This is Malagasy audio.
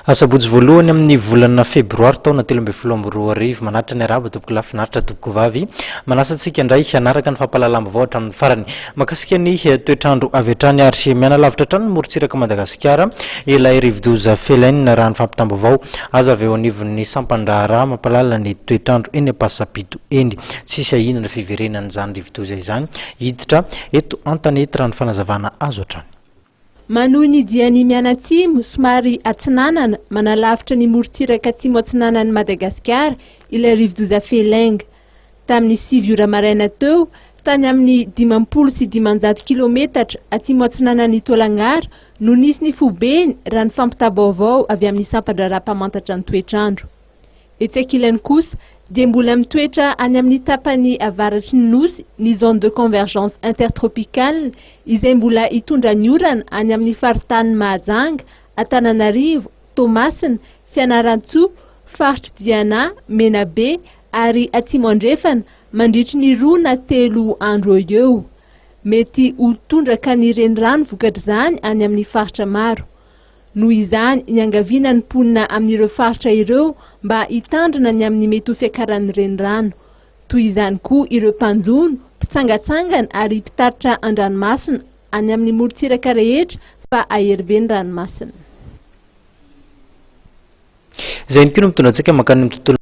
Asabotsy voalohany amin'ny volana febroary taona 2013. Manatitra ny arahaba tompoko lahy, finaritra tompoko vavy. Manasa antsika indray hanaraka ny fampahalalam-baovao hatramin'ny farany. Mahakasika ny toetr'andro avy hatrany ary mianalavitra hatrany ny morontsiraka Madagasikara ilay rivodoza Felin raha ny fampitam-baovao azo avy eo anivon'ny sampan-draharaha mampahalala ny toetr'andro eny Ampasampito eny. Tsisy ahiana ny fiverenan'izany rivodoza izany hiditra eto an-tanety raha ny fanazavana azo hatrany. Manohy ny diany mianatsimo, somary atsinanana, manalavitra ny morontsiraka atsimo atsinanan'i Madagasikara ilay rivodoza Felleng. Tamin'ny 9 ora maraina teo, tany amin'ny 550 kilometatra atsimo atsinanan'i Tolagnaro no nisy ny foibeny raha ny fampitam-baovao avy amin'ny sampan-draharaha mpamantatra ny toetr'andro. Etsy ankilany kosa dia mbola mitoetra any amin'ny tapany avaratry ny nosy ny zone de convergence intertropicale izay mbola hitondra ny orana any amin'ny faritanin'i Mahajanga, Antananarivo, Toamasina, Fianarantsoa, faritry Diana, Menabe ary Atsimo Andrefana mandritry ny 2 na 3 andro eo eo. Mety ho tondraka ny renirano vokatr'izany any amin'ny faritra maro. Noho izany, niangaviana ny mponina amin'ireo faritra ireo mba hitandrina ny amin'ny mety ho fiakaran'ny renirano. Toy izany koa ireo mpanjono, mpitsangatsangana ary mpitatitra an-dranomasina any amin'ny morontsiraka rehetra fa hahery be ny ranomasina. Izay ihany koa no mitondra antsika mankany amin'ny tontolo.